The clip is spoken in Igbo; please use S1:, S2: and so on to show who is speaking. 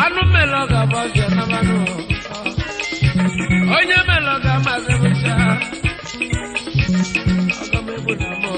S1: Anụ mmelọ ga-abụ ọbịa n'abalị. Onye mmelọ ga-amasị bụcha. Aga m egbu na mụ.